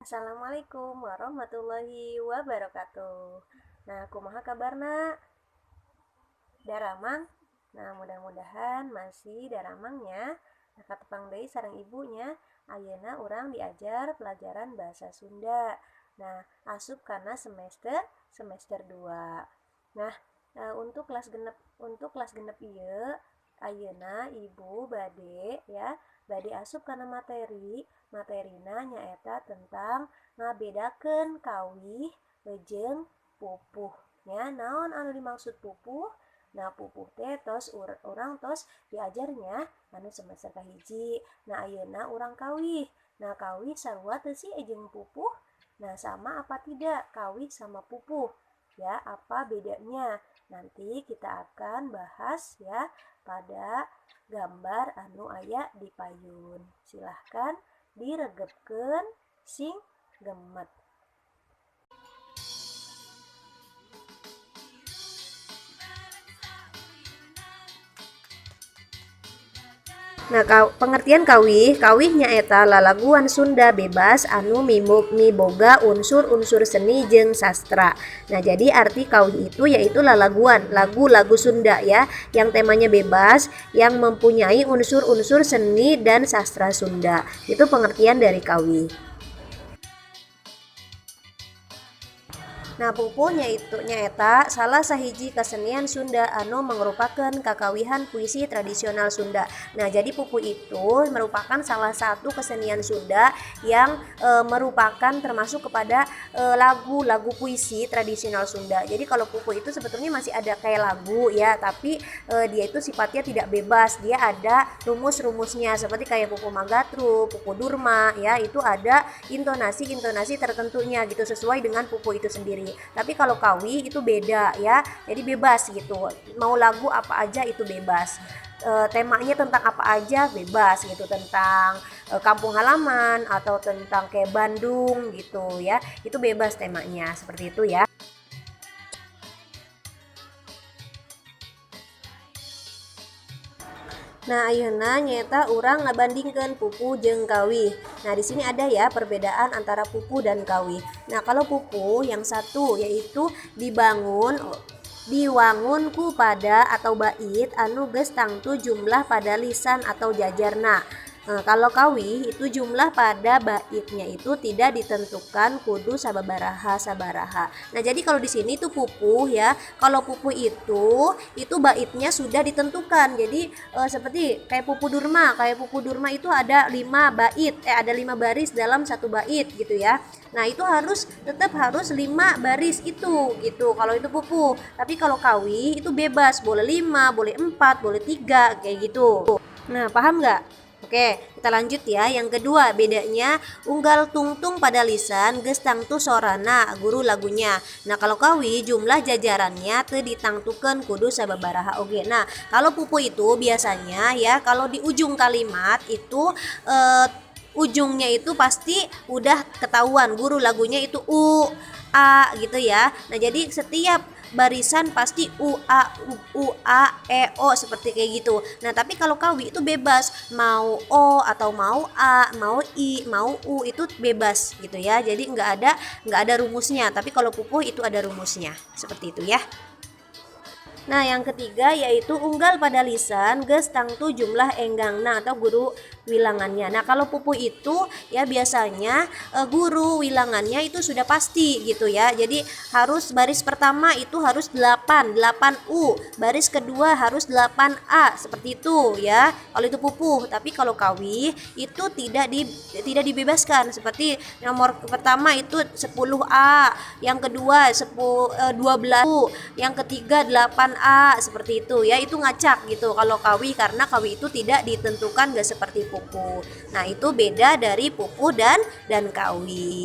Assalamualaikum warahmatullahi wabarakatuh. Nah, kumaha kabarna? Daramang? Nah, mudah-mudahan masih daramang nya. Nah, katepang deui sareng Ibu nya. Ayeuna urang diajar pelajaran bahasa Sunda. Nah, asup kana semester semester 2. Nah, untuk kelas genep ieu ayeuna Ibu bade ya, bade asup kana materi. Materina nyaeta tentang ngabedakeun kawih jeung pupuh nya. Naon anu dimaksud pupuh? Nah, pupuh teh tos urang tos diajarnya anu semester kahiji. Nah, ayeuna urang kawih. Nah, kawih sarua teu sih jeung pupuh? Nah, sama apa tidak kawih sama pupuh ya? Apa bedanya? Nanti kita akan bahas ya pada gambar anu aya di payun. Silahkan diregepkeun sing gemet. Nah, pengertian kawih, kawih nyaeta lalaguan Sunda bebas anu miboga unsur-unsur seni jeung sastra. Nah, jadi arti kawih itu yaitu lalaguan, lagu-lagu Sunda ya, yang temanya bebas, yang mempunyai unsur-unsur seni dan sastra Sunda. Itu pengertian dari kawih. Nah, pupuh itu nyaeta salah sahiji kesenian Sunda anu merupakan kakawihan puisi tradisional Sunda. Nah, jadi pupuh itu merupakan salah satu kesenian Sunda yang merupakan termasuk kepada lagu-lagu puisi tradisional Sunda. Jadi kalau pupuh itu sebetulnya masih ada kayak lagu ya, tapi dia itu sifatnya tidak bebas. Dia ada rumus-rumusnya seperti kayak pupuh magatru, pupuh durma ya, itu ada intonasi-intonasi tertentunya gitu sesuai dengan pupuh itu sendiri. Tapi kalau kawih itu beda ya, jadi bebas gitu. Mau lagu apa aja itu bebas. Temanya tentang apa aja bebas gitu, tentang kampung halaman atau tentang kayak Bandung gitu ya. Itu bebas temanya seperti itu ya. Nah, ayeuna nyaeta urang ngabandingkeun pupuh jeung kawih. Nah, di sini ada ya perbedaan antara pupuh dan kawih. Nah, kalau pupuh yang satu yaitu dibangun diwangun ku pada atau bait anu geus tangtu jumlah pada lisan atau jajarna. Nah, kalau kawih itu jumlah pada baitnya itu tidak ditentukan kudu sababaraha sabaraha. Nah, jadi kalau di sini tuh pupuh ya. Kalau pupuh itu baitnya sudah ditentukan. Jadi seperti kayak pupuh durma, kayak pupuh durma itu ada 5 bait, ada 5 baris dalam satu bait gitu ya. Nah, itu harus tetap harus 5 baris itu gitu kalau itu pupuh. Tapi kalau kawih itu bebas, boleh 5, boleh 4, boleh 3 kayak gitu. Nah, paham nggak? Oke, kita lanjut ya. Yang kedua, bedanya unggal tungtung pada lisan geus tangtu sorana guru lagunya. Nah, kalau kawih jumlah jajarannya teu ditangtukeun kudu sababaraha oge. Nah, kalau pupuh itu biasanya ya kalau di ujung kalimat itu ujungnya itu pasti udah ketahuan guru lagunya itu u a gitu ya. Nah, jadi setiap barisan pasti u a u, u a e o seperti kayak gitu. Nah, tapi kalau kawih itu bebas, mau o atau mau a, mau i, mau u itu bebas gitu ya. Jadi nggak ada rumusnya. Tapi kalau pupuh itu ada rumusnya. Seperti itu ya. Nah, yang ketiga yaitu unggal pada lisan geus tangtu jumlah enggangna atau guru wilangannya. Nah, kalau pupuh itu ya biasanya guru wilangannya itu sudah pasti gitu ya. Jadi harus baris pertama itu harus 8, 8 U, baris kedua harus 8 A seperti itu ya. Kalau itu pupuh, tapi kalau kawih itu tidak dibebaskan. Seperti nomor pertama itu 10 A, yang kedua 12 U, yang ketiga 8 A seperti itu ya. Itu ngacak gitu kalau kawih, karena kawih itu tidak ditentukan, gak seperti pupuh. Nah, itu beda dari pupuh dan kawih.